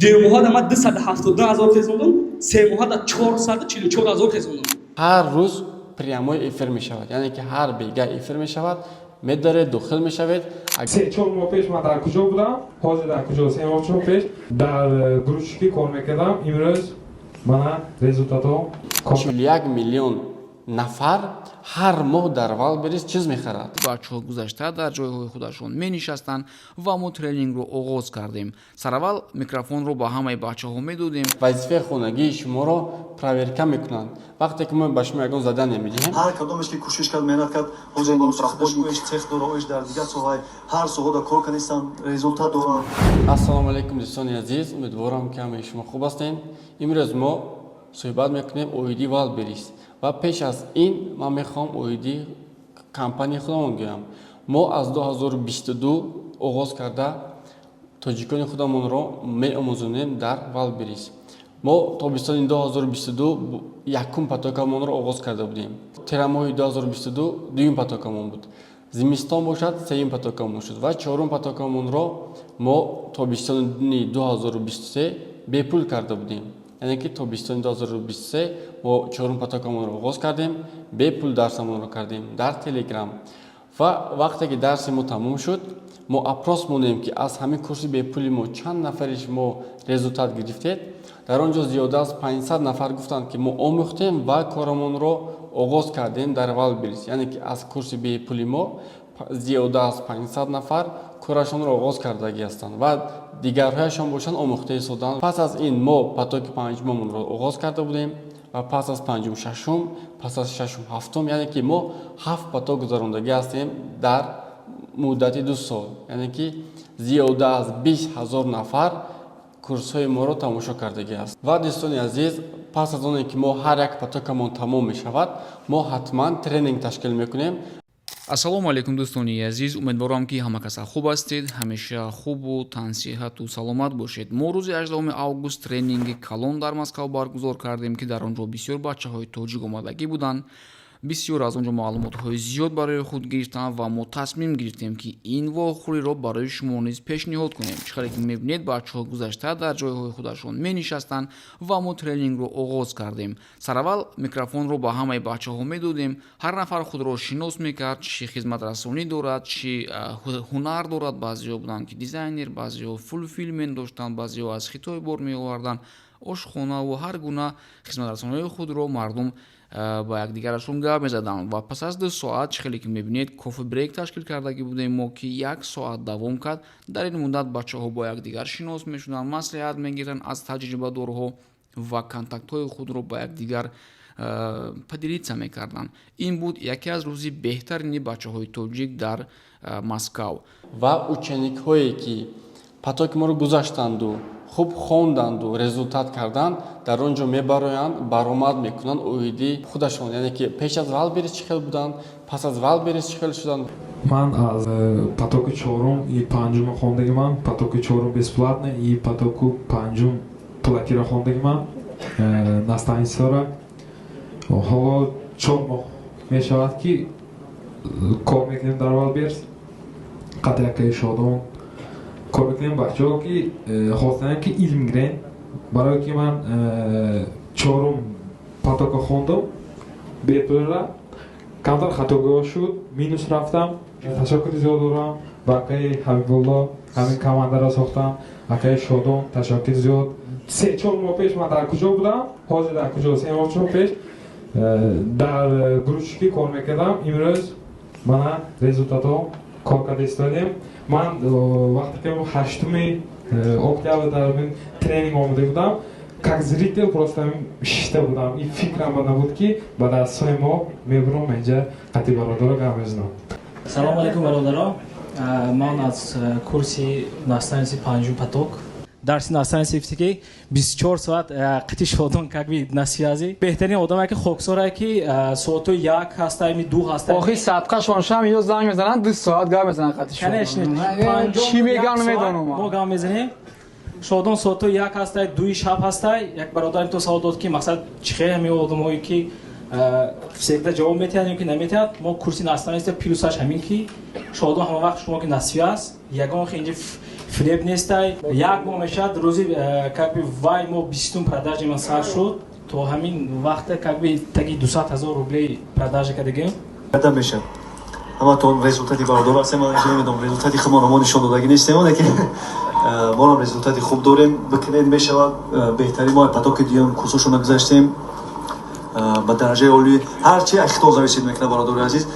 2 моҳа ман 272 000 хезондам, 3 моҳа 444 000 хезондам. Ҳар рӯз прямой эфир мешавад, яъне ки ҳар бега эфир мешавад, медаред, дохил мешавед. 3-4 моҳ пеш ман дар куҷо будам, ҳозир дар куҷо? 3 моҳ пеш дар грузчикӣ кор мекардам, имрӯз мана результатҳо. 41 миллион нафар ҳар моҳ дар Валберис чиз мехарад. Бачаҳо гузашта дар ҷойҳои худашон менишастанд ва мо тренингро оғоз кардем. Сараввал микрофонро ба ҳамаи бачаҳо медодем. Вазифаи хонагии шуморо проверка мекунанд. Вақте ки мо ба шумо ягон задание медиҳем, ҳар кадомеш ки кӯшиш кард, меҳнат кард, ҳозир оиш цех дора, оиш дар дигар соҳаи, ҳар соҳада кор кардистанд, результат доранд. Ассалому алайкум, дӯстони азиз, умедворам, ки ҳамаи шумо хуб ҳастед. Имрӯз мо суҳбат мекунем оиди Валберис ва пеш аз ин ман мехоҳам оиди компанияи худамон гӯям. Мо аз 2022 оғоз карда тоҷикони худамонро меомӯзонем дар Валберис. Мо тобистони 2022 якум потокамонро оғоз карда будем, тирамоҳи 2022 дуюм потокамон буд, зимистон бошад, сеюм потокамон шуд ва чорум потокамонро мо тобистони 2023 бепул карда будем. Яъне ки тобистони 2023 мо чорум потокамонро оғоз кардем, бепул дарсамонро кардем дар Телеграм. Ва вақте ки дарси мо тамом шуд, мо опрос мондем, ки аз ҳамин курси бепули мо чанд нафари шумо результат гирифтед. Дар он ҷо зиёда аз 500 нафар гуфтанд, ки мо омӯхтем ва корамонро оғоз кардем дар Валберис. Яъне ки аз курси бепули мо зиёда аз 500 нафар корашонро оғоз кардагӣ ҳастанд ва дигарҳояшон бошанд, омӯхта истоданд. Пас аз ин мо потоки панҷумамонро оғоз карда будем ва пас аз панҷум шашум, пас аз шашум ҳафтум, яъне ки мо ҳафт поток гузарондагӣ ҳастем дар муддати 2 сол. Яъне ки зиёда аз 20 000 нафар курсҳои моро тамошо кардагӣ аст. Ва дӯстони азиз, пас аз оне ки мо ҳар як потокамон тамом мешавад, мо ҳатман тренинг ташкил мекунем. Ассалому алайкум, дӯстони азиз, умедворам, ки ҳама каса хуб ҳастед, ҳамеша хубу тансиҳату саломат бошед. Мо рӯзи 18 август тренинги калон дар Москав баргузор кардем, ки дар он ҷо бисёр бачаҳои тоҷик омадагӣ буданд. Бисёр аз он ҷо маълумотҳои зиёд барои худ гирифтам ва мо тасмим гирифтем, ки ин вохӯриро барои шумо низ пешниҳод кунем. Чӣ хеле ки мебинед, бачаҳо гузашта дар ҷойҳои худашон менишастанд ва мо тренингро оғоз кардем. Сараввал микрофонро ба ҳамаи бачаҳо медодем. Ҳар нафар худро шинос мекард, чӣ хизматрасонӣ дорад, чӣ ҳунар дорад. Баъзеҳо буданд, ки дизайнер, баъзеҳо фулфилмент доштанд, баъзеҳо аз Хитой бор меоварданд, ошхонаву ҳар гуна хизматрасониҳои худро мардум ба якдигарашон гап мезаданд. Ва пас аз 2 соат, чӣ хеле ки мебинед, кофе-брейк ташкил кардагӣ будем мо, ки як соат давом кард. Дар ин муддат бачаҳо бо якдигар шинос мешуданд, маслиҳат мегиранд аз таҷрибадорҳо ва контактҳои худро ба якдигар поделиться мекарданд. Ин буд яке аз рӯзи беҳтарини бачаҳои тоҷик дар Москав. Ва ученикҳое ки потоки моро гузаштанду, хуб хонданду, результат карданд, дар он ҷо мебароянд, баромад мекунанд оиди худашон, яъне ки пеш аз Валберис чӣ хел буданд, пас аз Валберис чӣ хел шуданд. Ман аз потоки чорум и панҷума хондагиман. Потоки чорум бесплатно и потоку панҷум платира хондагиман наставничествора. Ҳоло 4 моҳ мешавад, ки кор мекунем дар Валберс, қатъи Шодон кор мекунем. Бачаҳо ки хостаем, ки илм гирем, барое ки ман чорум потока хондам бепулра, камтар хатогиҳо шуд, минус рафтам. Ташаккури зиёд дорам ба акаи Ҳабибулло, ҳамин командаро сохтам. Акаи Шодон, ташаккури зиёд. 3-4 моҳ пеш ман дар куҷо будам, ҳозир дар куҷо? 3 моҳ пеш дар грузчикӣ кор мекардам, имрӯз мана результатҳо, кор карда истодем. Ман вақте ки 8-уми октябр дар тренинг омода будам, как зритель просто шишта будам и фикрам ба набуд, ки баъд аз 3 моҳ мебурам инҷа, қати бародаро гап мезанам. Салому алайкум, бародаро. Ман аз курси наставницы панҷум поток. Дарси наставницы, ки 24 соат қити Шодон как бы на связи. Беҳтарин одаме, ки хоксорае, ки соатҳои 1 ҳастами, 2 ҳастами. Охи садқашон шам, ё занг мезананд, 2 соат гап мезананд қати Шодон. Чӣ меган, намедонам. Мо гап мезанем. Шодон соатҳои 1 ҳастай, 2-и шаб ҳастай. Як бародарим то савол дод, ки мақсад чӣ хел ҳамин одамҳое, ки всегда ҷавоб метиҳанд ё ки наметиҳанд. Мо курси наставница плюсаш ҳамин, ки Шодон ҳама вақт шумо ки на связь, ягон хе инҷа. Фиреб нестай. Як моҳ мешавад, рӯзи как бы вай мо 20-ум продажи ман сар шуд, то ҳамин вақта как бы таги 200 000 рублей продажа кардагем. Карда мешавад. Ҳаматон результати бародор ҳастем. Ман инҷо намедонам, результати худмонро мо нишон додагӣ нестем, лекин моам результати хуб дорем. Бикунед, мешавад. Беҳтарин мо потоки дуюм курсошонро гузаштем ба дараҷаи олӣ. Ҳар чи аз хитоб зависит мекунад, бародари азиз.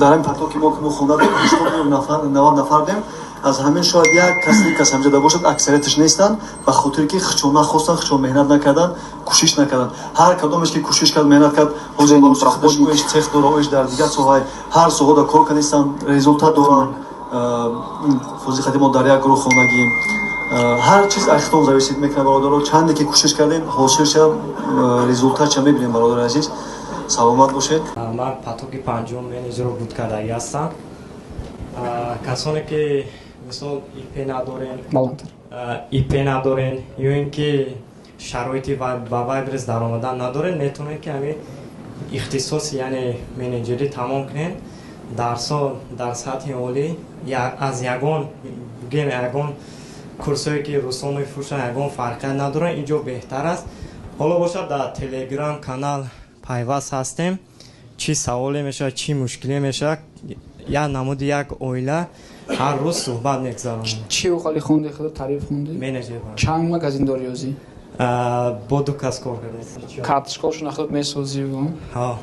Дар ҳамин потоки мо, ки мо хонда будем, 89 нафар, 90 нафар будем. Аз ҳамин шояд як кас, ним кас ҳамҷода бошад, аксарияташ нестанд, ба хотире ки хичон нахостанд, хичон меҳнат накарданд, кӯшиш накарданд. Ҳар кадомеш ки кӯшиш кард, меҳнат кард, ҳозир цех дора, оиш дар дигар соҳаи, ҳар соҳада кор кардистанд, результат доранд. Фози хати мо дар як гурӯҳ хондагием. Ҳар чиз аз хитон зависит мекунад, бародаро. Чанде ки кӯшиш кардем, ҳосилша, результатша мебинем. Бародари азиз, саломат бошед. Ман потоки панҷум менеҷерро буд кардагӣ ҳастам. Касоне ки, мисол, ИП надорен, ИП надорен ё ин ки шароити ба Вайлдберриз даромадан надорен, метавонед ки ҳамин ихтисоси, яъне менеҷерӣ тамом кунед. Дарсҳо дар сатҳи олӣ, аз ягон, бигем, ягон курсое ки рӯзҳо мефурӯшанд, ягон фарқият надоранд, ин ҷо беҳтар аст. Ҳоло бошад, дар Телеграм канал пайваст ҳастем. Чӣ саволе мешавад, чӣ мушкиле мешавад, як намуди як оила ҳар рӯз суҳбат мегузаронем. Чӣ охали хонди, худо таъриф хонди? Менеҷер. Чанд магазин дори ёзӣ? Бо ду кас кор кардем. Карточкаҳошона худат месозӣ? Ҳа.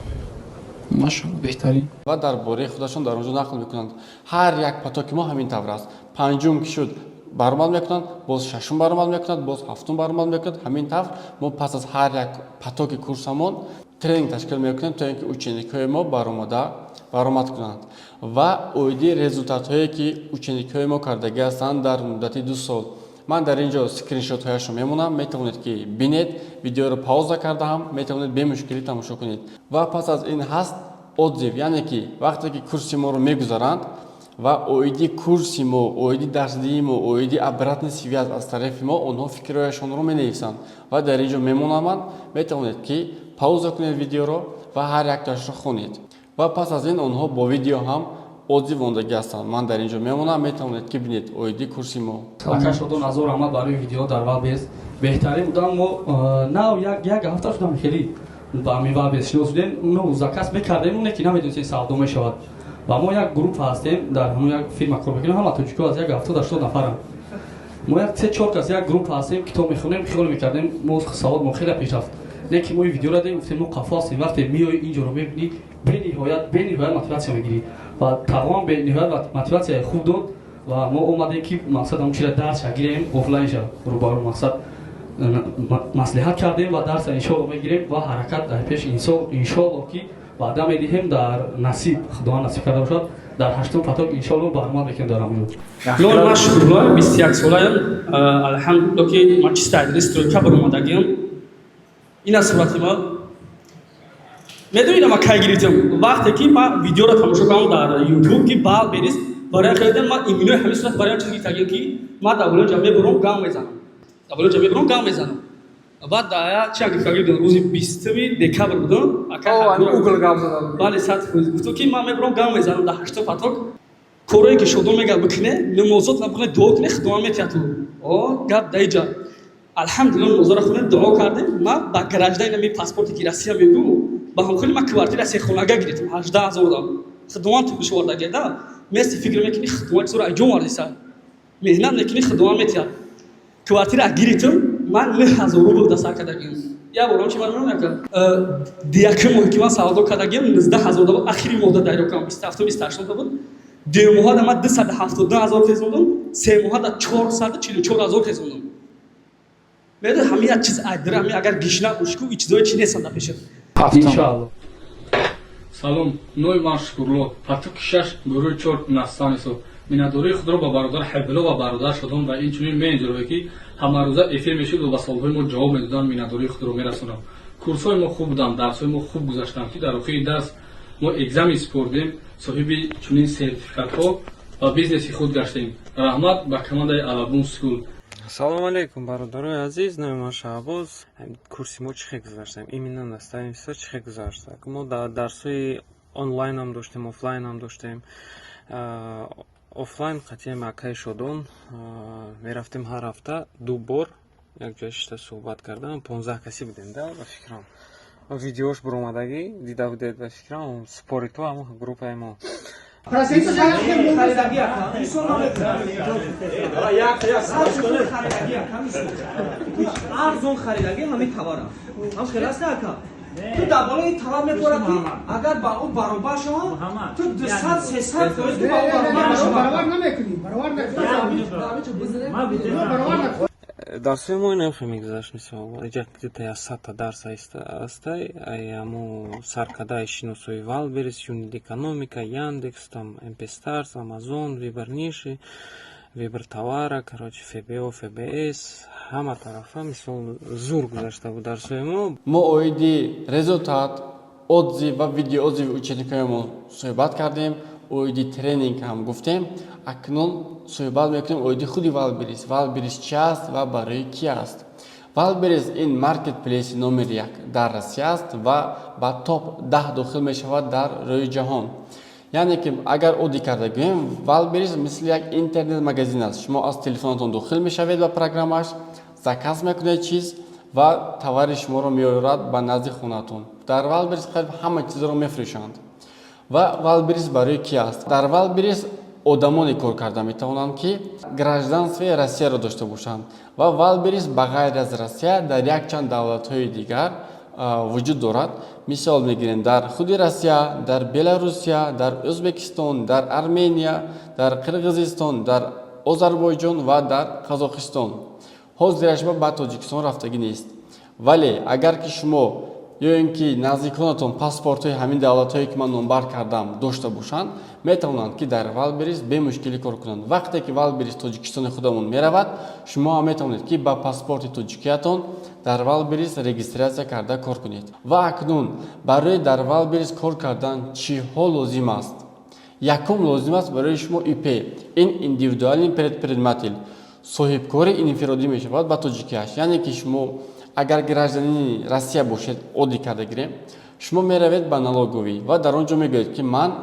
Машалло, беҳтарин. Ва дар бораи худашон дар он ҷо нақл мекунанд. Ҳар як потоки мо ҳамин тавр аст. Панҷум ки шуд, баромад мекунанд, боз шашум баромад мекунад, боз ҳафтум баромад мекунад. Ҳамин тавр мо пас аз ҳар як потоки курсамон тренинг ташкил мекунем, то ин ки ученикҳои мо баромада баромад кунанд. Ва оиди результатҳое, ки ученикҳои мо кардагӣ ҳастанд дар муддати 2 сол, ман дар ин ҷо скриншотҳояшро мемонам. Метавонед ки бинед, видеоро пауза кардаам, метавонед бемушкилӣ тамошо кунед. Ва пас аз ин ҳаст отзыв, яъне ки вақте ки курси моро мегузаранд ва оиди курси мо, оиди дарсдиҳии мо, оиди обратный связь аз тарафи мо онҳо фикрҳояшонро менависанд ва дар ин ҷо мемонаманд. Метавонед ки пауза кунед видеоро ва ҳар яктоашро хонед. Ва пас аз ин онҳо бо видео ҳам отзыв мондагӣ ҳастанд. Ман дар ин ҷо мемонам, метавонед ки бинед оиди курси мо. Ака Шодон, ҳазор раҳмат барои видео дар Вайлдберриз. Беҳтарин будан. Мо нав як ҳафта шудам, хеле ба ҳамин Вайлдберриз шинос шудем. Ну, заказ мекардем, не ки намедонистем савдо мешавад. Ва мо як группа ҳастем, дар ҳамон як фирма кор мекунем, ҳама тоҷико аз як 70-80 нафарам. Мо як се чор кас як группа ҳастем, китоб мехонем, хиёл мекардем мо савод мо хеле пеш рафт, не ки мо видеоро дидем, гуфтем, мо қафо ҳастем. Вақте меои, инҷоро мебинӣ, бениҳоят, бениҳоят мотиватсия мегирӣ ва тағоам бениҳоят мотиватсияи хуб дод. Ва мо омадем, ки мақсад ҳамон чиро дарсша гирем, офлайнша рӯбарӯ мақсад маслиҳат кардем ва дарса иншоалло мегирем ва ҳаракат дар пеши инсон, иншоалло, ки ваъда медиҳем, дар насиб Худованд насиб карда бошад, дар ҳаштум поток иншоалло баромад мекунем дар ҳамон ҷо. Номи ман Шукрулло, 21 солаям. Алҳамдулилло, ки ман чиста адри стройка баромадагиам. Ин аз сурати ман. Медонед, ма кай гирифтам? Вақте ки ман видеоро тамошо кардам дар Ютуб, ки Вайлдберриз барои харидам, ман иминои ҳамин сурат барои чиз гирифтагиам, ки ман дар болои ҷа мебурам, гам мезанам, дар болои ҷа мебурам, гам мезанам. Баъд дар чи гирифтагӣ будам, рӯзи 20 декабр будам. Бале, 100%. Гуфтам, ки ман мебурам, гам мезанам дар ҳаштум поток. Корое ки Шодон мегӯяд, бикуне, намозот набикуне, дуо куне, Худованд метиҳад. О гап даиҷа, алҳамдулилла, намозоро хонем, дуо кардем. Ман ба гражданин ми паспорте ки Россия мегӯ, ба ҳамхоли ман квартира сехонага гирифтам, 18 000 дам. Худованд ту бишовардагеда мести, фикр мекунӣ, Худованд чизоро аҷом вардиса, меҳнат мекунӣ, Худованд метиҳад. Квартира гирифтам, ман 9000 рубл дастар кардагим. Як борам чи ман мемонам, якум моҳе ки ман савдо кардагим, 19 000 буд. Ахири моҳда дайро кардам, 27-ум, 28-ум буд. 2 моҳада ман 272 000 хезондам, 3 моҳада 444 000 хезондам. Медонед, ҳамин як чиз айдира, ҳамин агар гишна бошӣ, ку чизои чи нестанд дар пешат. Иншоалло. Салом, номи ман Шукурло, потоки шаш, гурӯҳи чор, наставнисо. Миннатдории худро ба бародар Ҳайбулло ва бародар Шодон ва инчунин менеҷерое, ки ҳамарӯза эфир мешуд ва ба саволҳои мо ҷавоб медоданд, миннатдории худро мерасонам. Курсҳои мо хуб буданд, дарсҳои мо хуб гузаштанд, ки дар охири дарс мо экзамен супордем, соҳиби чунин сертификатҳо ва бизнеси худ гаштем. Раҳмат ба командаи Алабум Скул. Салому алейкум, бародарои азиз, номи ман Шаҳбоз. Курси мо чӣ хел гузаштем, именно наставничество чӣ хел гузашта? Мо дар дарсҳои онлайнам доштем, офлайнам доштем. Офлайн қатъиян акаи Шодон мерафтем, ҳар ҳафта ду бор якҷоя шишта суҳбат кардам. 15 касӣ будем да, ба фикрам, видеош буромадагӣ дида будед, ба фикрам, спорито ҳамон группаи мо. Харидаги ака, мисол харидаги ака, мисол арзон харидаги ҳамин товара ҳам хел аст ака. Ту дар болои товар меборад, ки агар ба ӯ баробар шавад, ту 200-300% ба ӯ баробар мешавад. Баробар намекунӣ, баробар. Баробар. Дарсҳои мо инам хел мегузашт. Мисол, иҷа где-то я 100-та дарс ҳастай, ай ҳамо саркадаи шиносои Вайлдберриз, юнит экономика, Яндекс, там МП Старс, Амазон, выбор ниши, выбор товара, короче, ФБО, ФБС, ҳама тарафа, мисол, зур гузашта буд дарсҳои мо. Мо оиди результат, отзыв ва видеоотзыви ученикоямон суҳбат кардем, оиди тренинг ҳам гуфтем. Акнун суҳбат мекунем оиди худи Вайлдберриз. Вайлдберриз чи аст ва барои ки аст? Вайлдберриз ин маркетплейси номери як дар Россия аст ва ба топ 10 дохил мешавад дар рӯи ҷаҳон. Яъне ки агар оддӣ карда гӯем, Вайлдберриз мисли як интернет магазин аст. Шумо аз телефонатон дохил мешавед ба программааш, заказ мекунед чиз ва товари шуморо меорад ба назди хонаатон. Дар Вайлдберриз қариб ҳама чизро мефурӯшанд. Ва Вайлдберриз барои ки аст? Дар Вайлдберриз одамоне кор карда метавонанд, ки гражданствои Россияро дошта бошанд. Ва Вайлдберриз ба ғайр аз Россия дар якчанд давлатҳои дигар вуҷуд дорад. Мисол мегирем: дар худи Россия, дар Беларусия, дар Ӯзбекистон, дар Армения, дар Қирғизистон, дар Озарбойҷон ва дар Қазоқистон. Ҳозираш ба Тоҷикистон рафтагӣ нест, вале агар ки шумо ё ин ки наздиконатон паспортҳои ҳамин давлатҳое, ки ман номбар кардам, дошта бошанд, метавонанд, ки дар Вайлдберриз бемушкилӣ кор кунанд. Вақте ки Вайлдберриз Тоҷикистони худамон меравад, шумо ҳам метавонед, ки ба паспорти тоҷикиятон дар Вайлдберриз регистрация карда кор кунед. Ва акнун барои дар Вайлдберриз кор кардан чиҳо лозим аст? Якум, лозим аст барои шумо ИП, ин индивидуальный предприниматель, соҳибкори инфиродӣ мешавад ба тоҷикиаш. Яъне ки шумо агар гражданини Россия бошед, оддӣ карда гирем, шумо меравед ба налоговый ва дар он ҷо мегӯед, ки ман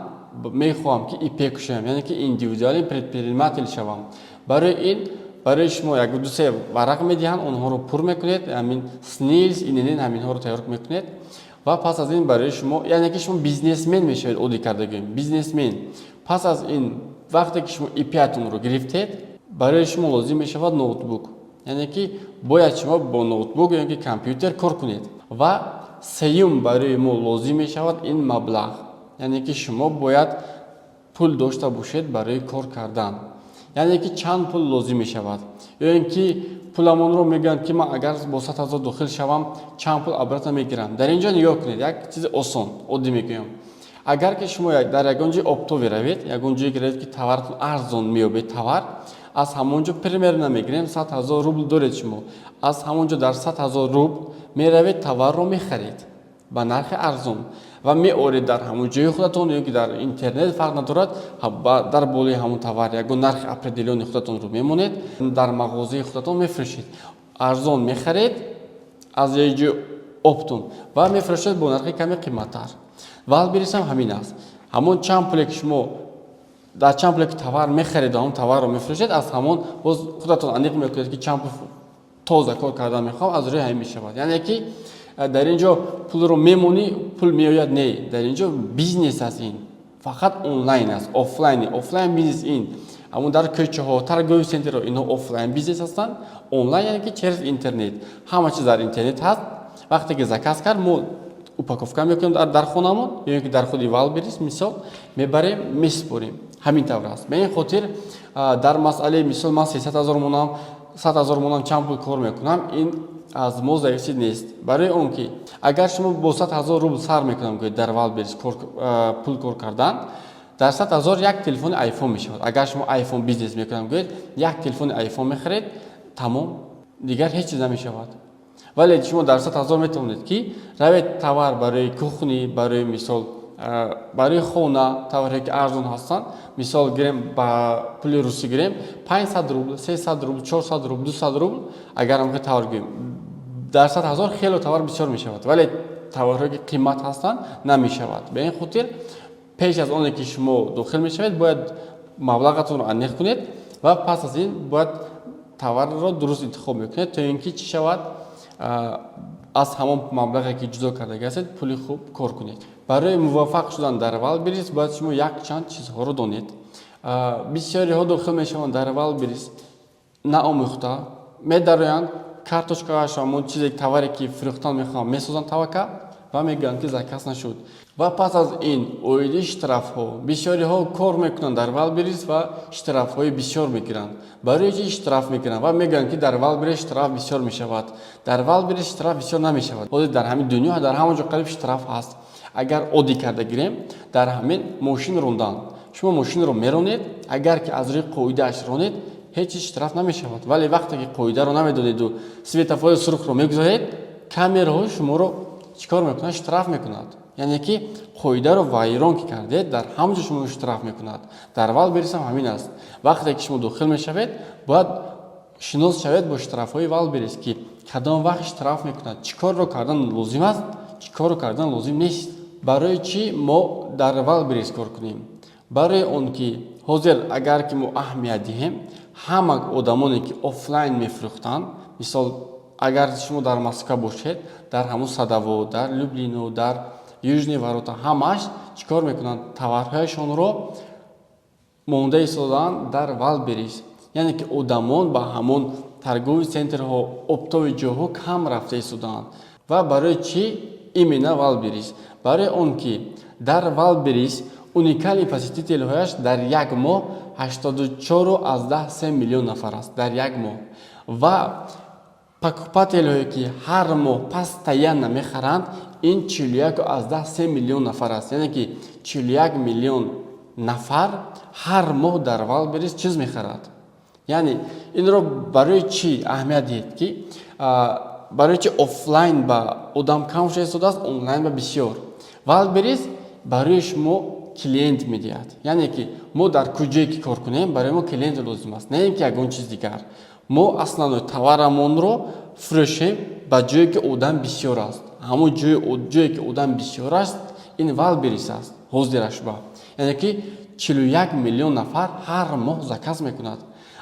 мехоҳам, ки ИП кушоям, яъне ки индивидуальный предприниматель шавам. Барои ин барои шумо як дусе варақ медиҳанд, онҳоро пур мекунед, ҳамин СНИЛС, ИНН, ҳаминҳоро тайёр мекунед. Ва пас аз ин барои шумо, яъне ки шумо бизнесмен мешавед, оддӣ карда гӯем, бизнесмен. Пас аз ин, вақте ки шумо ИП-атонро гирифтед, барои шумо лозим мешавад ноутбук, яъне ки бояд шумо бо ноутбук ё ки компютер кор кунед. Ва сеюм, барои мо лозим мешавад ин маблағ, яъне ки шумо бояд пул дошта бошед барои кор кардан. Яъне ки чанд пул лозим мешавад? Ё ин ки пуламонро мегӯянд, ки ман агар бо 100 000 дохил шавам, чанд пул обратно мегирам? Дар ин ҷо нигоҳ кунед, як чизи осон, оддӣ мегӯям. Агар ки шумо дар ягон ҷои оптовый равед, ягон ҷое ки равед, ки товаратон арзон меёбед, товар аз ҳамон ҷо, примерно мегирем, 100 000 рубл доред шумо, аз ҳамон ҷо дар 100 000 рубл меравед, товарро мехаред ба нархи арзон ва меоред дар ҳамон ҷои худатон ё ки дар интернет, фарқ надорад. Дар болои ҳамон товар ягон нархи определённый худатонро мемонед, дар мағозаи худатон мефурӯшед. Арзон мехаред аз як ҷои оптом ва мефурӯшед бо нархи каме қиматтар. Вайлдберриз ҳам ҳамин аст. Ҳамон чанд пуле ки шумо дар чанд пуле ки товар мехаред, ҳамон товарро мефурӯшед, аз ҳамон боз худатон аниқ мекунед, ки чанд пул тоза кор кардан мехоҳам, аз рӯи ҳамин мешавад. Яъне ки дар ин ҷо пулро мемонӣ, пул меояд, не, дар ин ҷо бизнес аст, ин фақат онлайн аст, офлайн, офлайн бизнес ин ҳамон дар кӯчаҳо, торговый центрҳо, инҳо офлайн бизнес ҳастанд. Онлайн, яъне ки через интернет, ҳама чиз дар интернет ҳаст. Вақте ки заказ кард, мо упаковка мекунем дар хонамон ё ки дар худи Вайлдберриз, мисол, мебарем, месупорем. Ҳамин тавр аст. Ба ин хотир дар масъалаи, мисол, ман 300 000 монам, 100 000 монам, чанд пул кор мекунам, ин аз мо зависит нест. Барои он ки агар шумо бо 100 000 рубл сар мекунам гӯед дар Вайлдберриз пул кор кардан, дар 100 000 як телефони Айфон мешавад. Агар шумо Айфон бизнес мекунам гӯед, як телефони Айфон мехаред, тамом, дигар ҳеҷ чиз намешавад. Вале шумо дар 100 000 метавонед, ки равед товар барои кухни, барои мисол, барои хона, товарҳое ки арзон ҳастанд, мисол гирем, ба пули русӣ гирем, 500 рубл, 300 рубл, 400 рубл, 200 рубл. Агар ҳамхел товар гӯем, дар 100 000 хело товар бисёр мешавад, вале товарҳое ки қимат ҳастанд, намешавад. Ба ин хотир пеш аз оне ки шумо дохил мешавед, бояд Маблағатонро аниқ кунед ва пас аз ин бояд товарро дуруст интихоб мекунед, то ин ки чӣ шавад, аз ҳамон маблағе, ки ҷудо кардаги ҳастед, пули хуб кор кунед. Барои муваффақ шудан дар Валберис бояд шумо якчанд чизҳоро донед. Бисёриҳо дохил мешаванд дар Валберис, наомӯхта медароянд, карточкааш, ҳамон чизе, товаре, ки фурӯхтан мехоҳанд, месозанд тавакка ва мегӯянд, ки заказ нашуд. Ва пас аз ин оиди штрафҳо. Бисёриҳо кор мекунанд дар Валберис ва штрафҳои бисёр мегиранд. Барои чи штраф мегиранд? Ва мегӯянд, ки дар Валберис штраф бисёр мешавад. Дар Валберис штраф бисёр намешавад. Ҳозир дар ҳамин дунё дар ҳамон ҷо қариб штраф ҳаст. Агар оддӣ карда гирем, дар ҳамин мошин рондан, шумо мошинро меронед, агар ки аз рӯи қоидааш ронед, ҳеҷ чиз штраф намешавад. Вале вақте ки қоидаро намедонеду светофори сурхро мегузоред, камераҳо шуморо чӣ кор мекунад? Штраф мекунад. Яъне ки қоидаро вайрон ки кардед, дар ҳамон ҷо шуморо штраф мекунад. Дар Валберис ҳам ҳамин аст. Вақте ки шумо дохил мешавед, бояд шинос шавед бо штрафҳои Валберис, ки кадом вақт штраф мекунад, чӣ корро кардан лозим аст, чӣ корро кардан лозим нест. Барои чӣ мо дар Валберис кор кунем? Барои он ки ҳозир, агар ки мо аҳамият диҳем, ҳама одамоне, ки офлайн мефурӯхтанд, мисол, агар шумо дар Москва бошед, дар ҳамон Садово, дар Люблино, дар Южные ворота, ҳамааш чӣ кор мекунанд? Товарҳояшонро монда истодаанд дар Валберис. Яъне ки одамон ба ҳамон торговый центрҳо, оптовый ҷойҳо кам рафта истодаанд. Ва барои чӣ именно Валберис? Барои он ки дар Валберис уникальный посетителҳояш дар як моҳ 84,3 миллион нафар аст дар як моҳ ва покупателҳое, ки ҳар моҳ постоянно мехаранд, ин 41,3 миллион нафар аст. Яъне ки 41 миллион нафар ҳар моҳ дар Валберис чиз мехарад. Яъне инро барои чӣ аҳамият диҳед, ки барои чи офлайн ба одам кам шуда истодааст, онлайн ба бисёр? Валберис барои шумо клиент медиҳад. Яъне ки мо дар куҷое ки кор кунем, барои мо клиент лозим аст, на ин ки ягон чиз дигар. Мо основной товарамонро фурӯшем ба ҷое, ки одам бисёр аст. Ҳамон ҷое, ки одам бисёр аст, ин Валберис аст ҳозираш ба. Яъне ки 41 миллион нафар ҳар моҳ заказ мекунад.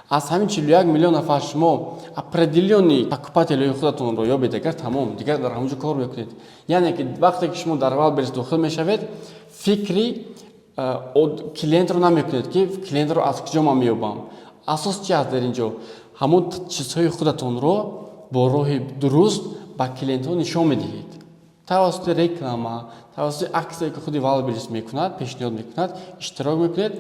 Аз ҳамин 41 миллион нафар шумо определённый покупателҳои худатонро ёбед агар, тамом, дигар дар ҳамон ҷо кор мекунед. Яъне ки вақте ки шумо дар Валберис дохил мешавед, фикри клиентро намекунед, ки клиентро аз куҷо ман меёбам. Асос чи аст дар ин ҷо? Ҳамон чизҳои худатонро бо роҳи дуруст ба клиентҳо нишон медиҳед, тавассути реклама, тавассути аксие, ки худи Валберис мекунад, пешниҳод мекунад, иштирок мекунед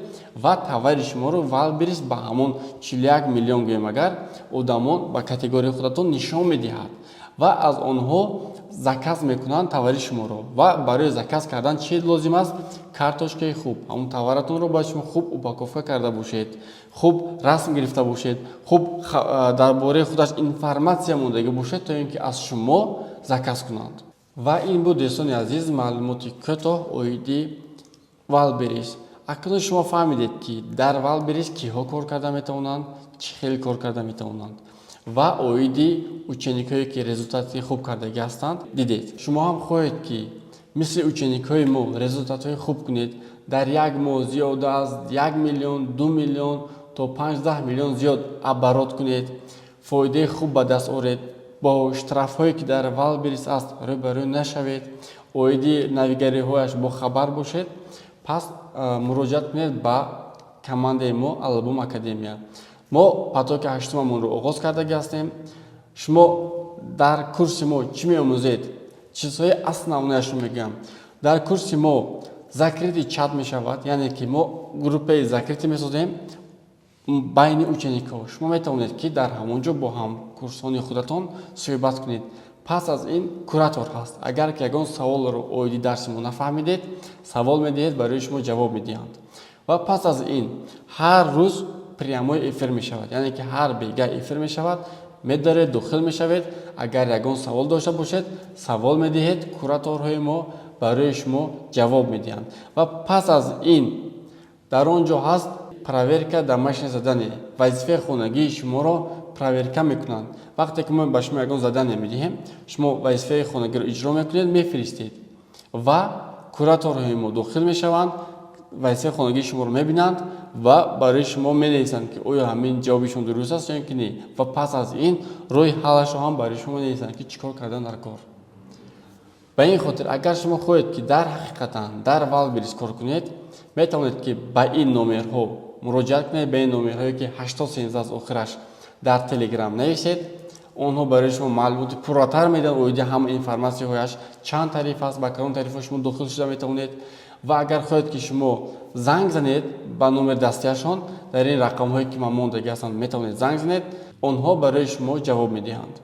ва товари шуморо Валберис ба ҳамон 41 миллион, гӯем агар, одамон ба категорияи худатон нишон медиҳад ва аз онҳо заказ мекунанд товари шуморо. Ва барои заказ кардан чӣ лозим аст? Карточкаи хуб. Ҳамон товаратонро бояд шумо хуб упаковка карда бошед, хуб расм гирифта бошед, хуб дар бораи худаш информатсия мондагӣ бошед, то ин ки аз шумо заказ кунанд. Ва ин буд, дӯстони азиз, маълумоти кӯтоҳ оиди Валберис. Акнун шумо фаҳмидед, ки дар Валберис киҳо кор карда метавонанд, чӣ хел кор карда метавонанд ва оиди ученикҳое, ки результати хуб кардагӣ ҳастанд, дидед. Шумо ҳам хоҳед, ки мисли ученикҳои мо результатҳои хуб кунед, дар як моҳ зиёда аз 1 миллион, 2 миллион то 5-10 миллион зиёд оборот кунед, фоидаи хуб ба даст оред, бо штрафҳое, ки дар Валберис аст, рӯбарӯ нашавед, оиди навигариҳояш бохабар бошед, пас муроҷиат кунед ба командаи мо, Албум Академия. Мо потоки ҳаштумамонро оғоз кардагӣ ҳастем. Шумо дар курси мо чӣ меомӯзед? Чизҳои основнояшро мегӯям. Дар курси мо закрытый чат мешавад, яъне ки мо группаи закрытый месозем байни ученикҳо. Шумо метавонед, ки дар ҳамон ҷо бо ҳамкурсони худатон суҳбат кунед. Пас аз ин куратор ҳаст. Агар ки ягон саволро оиди дарси мо нафаҳмидед, савол медиҳед, барои шумо ҷавоб медиҳанд. Ва пас аз ин ҳар рӯз прямой эфир мешавад, яъне ки ҳар бега эфир мешавад. Медаред, дохил мешавед, агар ягон савол дошта бошед, савол медиҳед, кураторҳои мо барои шумо ҷавоб медиҳанд. Ва пас аз ин дар он ҷо ҳаст проверка домашнее задание. Вазифаи хонагии шуморо проверка мекунанд. Вақте ки мо ба шумо ягон задание медиҳем, шумо вазифаи хонагиро иҷро мекунед, мефиристед ва кураторҳои мо дохил мешаванд. Вазифаи хонагии шуморо мебинанд ва барои шумо менависанд, ки оё ҳамин ҷавоби шумо дуруст аст ё ки не, ва пас аз ин роҳи ҳаллашро ҳам барои шумо менависанд, ки чӣ кор кардан дар кор. Ба ин хотир, агар шумо хоҳед, ки дар ҳақиқатан дар Валберис кор кунед, метавонед, ки ба ин номерҳо муроҷиат кунед, ба ин номерҳое, ки 8013 аст охираш, дар Телеграм нависед. Онҳо барои шумо маълумоти пурратар медиҳанд оиди ҳама информатсияҳояш, чанд тариф аст, ба кадом тарифҳо шумо дохил шуда метавонед. Ва агар хоҳед, ки шумо занг занед ба номери дастияшон, дар ин рақамҳое, ки ман мондагӣ ҳастанд, метавонед занг занед, онҳо барои шумо ҷавоб медиҳанд.